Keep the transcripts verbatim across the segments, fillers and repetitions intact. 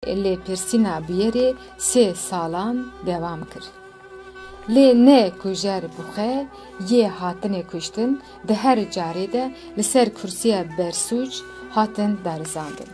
Lêpirsîna bûyerê sê salan dewam kir. Lê ne kujer bi xwe yê hatine kuştin di her carê de li ser kursiya bersûc hatin darizandin.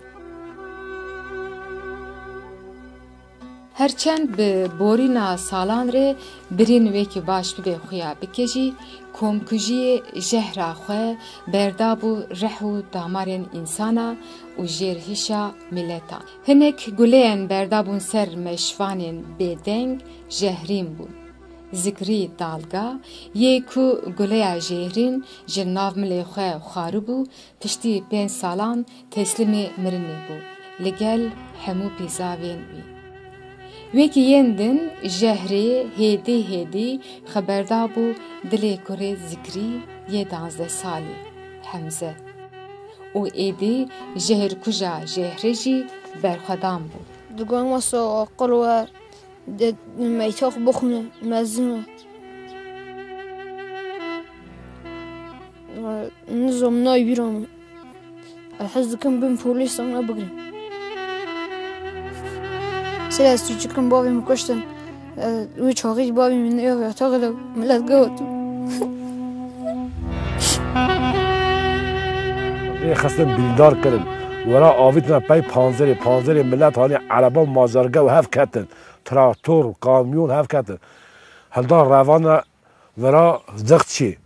Herçend bi borîna salan re birîn wekî baş bibe xuya bike jî, komkujiyê jehra xwe berdabû rih û damarên însana û jêrhişa miletan. Hinek guleyên berdabûn ser meşvanên bêdeng jehrîn bûn. Zikrî Dalga, yê ku guleya jehrîn ji nav milê xwe xwaribû, piştî pênc salan teslîmê mirinê bû, li gel hemû pîzavên wî. Wekî yên din jehrê hêdî hêdî xeberda bû dilê kurê Zikrî yê danzdeh salî, Hemze. Û êdî jehirkuja jehrê jî berxwedan bû. Digotin wesa aqil wer, de meyta xwe bixwîne, mezin e. Nizam nayê bîra min. Ez hez dikim bim polîs, em ne bigirin. Sê ez çûçikim bavê min kuştin. Wî çaxî bavê min nêve yataxê de, millet gewt. Ê xistin bîndar kirin. Wera avîtina pey panzerê, panzerê millet hanî ereba û macarge û hev ketin. Traktor, kamyon hev ketin. Hildan revana wera zixçî.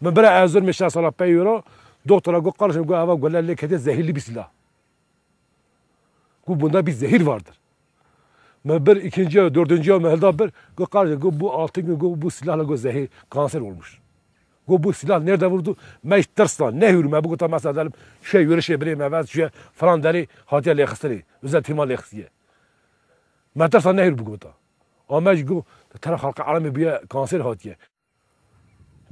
Min bira ez zor meşe sala pey wera, doktora got, kardeşim, got, eva gule lê kete zehirli bir silah. Got, bunda bir zehir vardır. Me bir ikinciye, dördüncüye me hilda bir. Got, kardeşim, got, bu altı gün, got, bu silahla, got, zehir, kanser olmuş. Got, bu silah nerede vurdu? Me hiç tırsla, ne hür me bu, got, mesela dedim, şuya yürüyüşe bire me ver, şuya falan deri hatiye lexistiri, özel tima lexistiye. Me tırsla ne hür bu, got. Ama got, tera halka alemi buya kanser hatiye.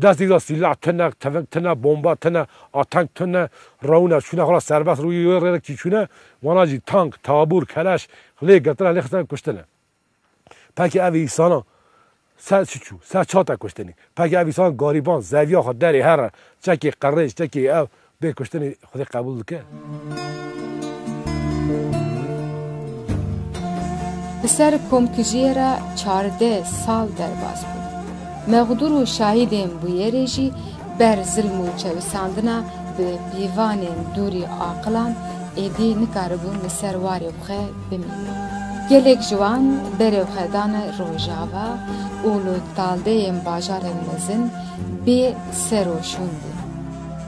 Destê de silah tune, tefeng tune, bomba tune, atank tune, rewne, çûne xwe serbest rûyê wê rê çî çûne, wana jî tank, tabûr, keleş, lê girtine, lê xistine kuştine. Pekî ev însana ser çi çû, ser çate kuştinî? Pekî ev însan garîban, zeviya xwe derê here, çekê qirêj, çekê ev, bê kuştinê Xwedê qebûl dike? Li ser komkujiyê re çardeh sal derbas bû. Mexdûr û şahîdên bûyerê jî ber zilm û çewisandina bi pîvanên dûrî aqilan êdî nikaribûn li ser warê xwe bimînin. Gelek ji wan berê xwe dane Rojava û li taldeyên bajarên mezin bê ser û şûn bûn.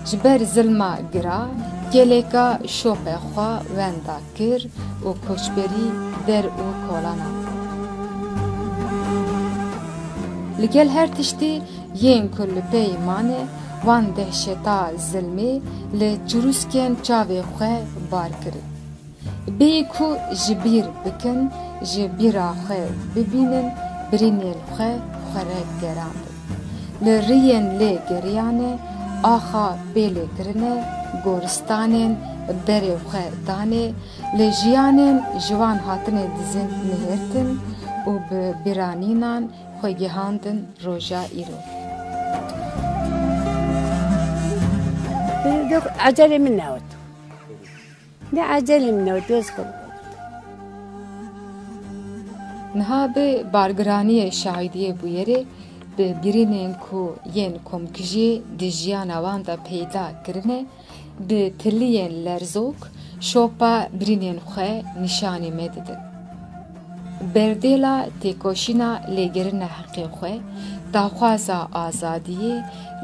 Ji ber zilma gira geleka şopê xwe wenda kir û koçberî der û kolanan bûn. Li gel her tiştî yên ku li pey mane, wan dehşeta zilmê li çirûskên çavê xwe bar kirin. Bêyî ku ji bîr bikin, ji bîra xwe bibînin, birînên xwe xwe re gerandin. Li riyên lê geriyane, axa pêlê kirine, goristanên berê xwe danê, li jiyanên ji wan hatine dizin nihêrtin û bi bîranînan xwe gihandin roja îro. Ecelê min newt. Ne ecelê min newt, doz xwe. Niha bi bargiraniyê şahidiyê bûyerê, bi birînên ku yên komkujiyê di jiyana wan de peyda kirine, bi tiliyên lerzok şopa birînên xwe nîşanî me didin. Berdêla têkoşîna lêgerîna heqê xwe, daxwaza azadiyê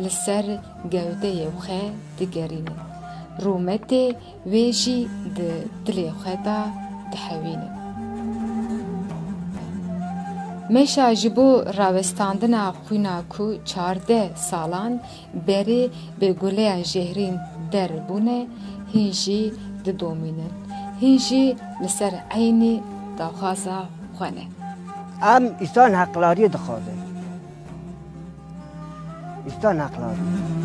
li ser gewdeyê xwe digerînin. Rûmetê wê jî di dilê xwe de dihewînin. Meşa ji bo rawestandina xwîna ku çardeh salan berê bi guleya jehrîn der bûne, hîn jî didomînin. Hîn jî li ser eynî daxwaza xwe ne. Em îsan heqlariyê dixwazin. Îsan heqlariyê.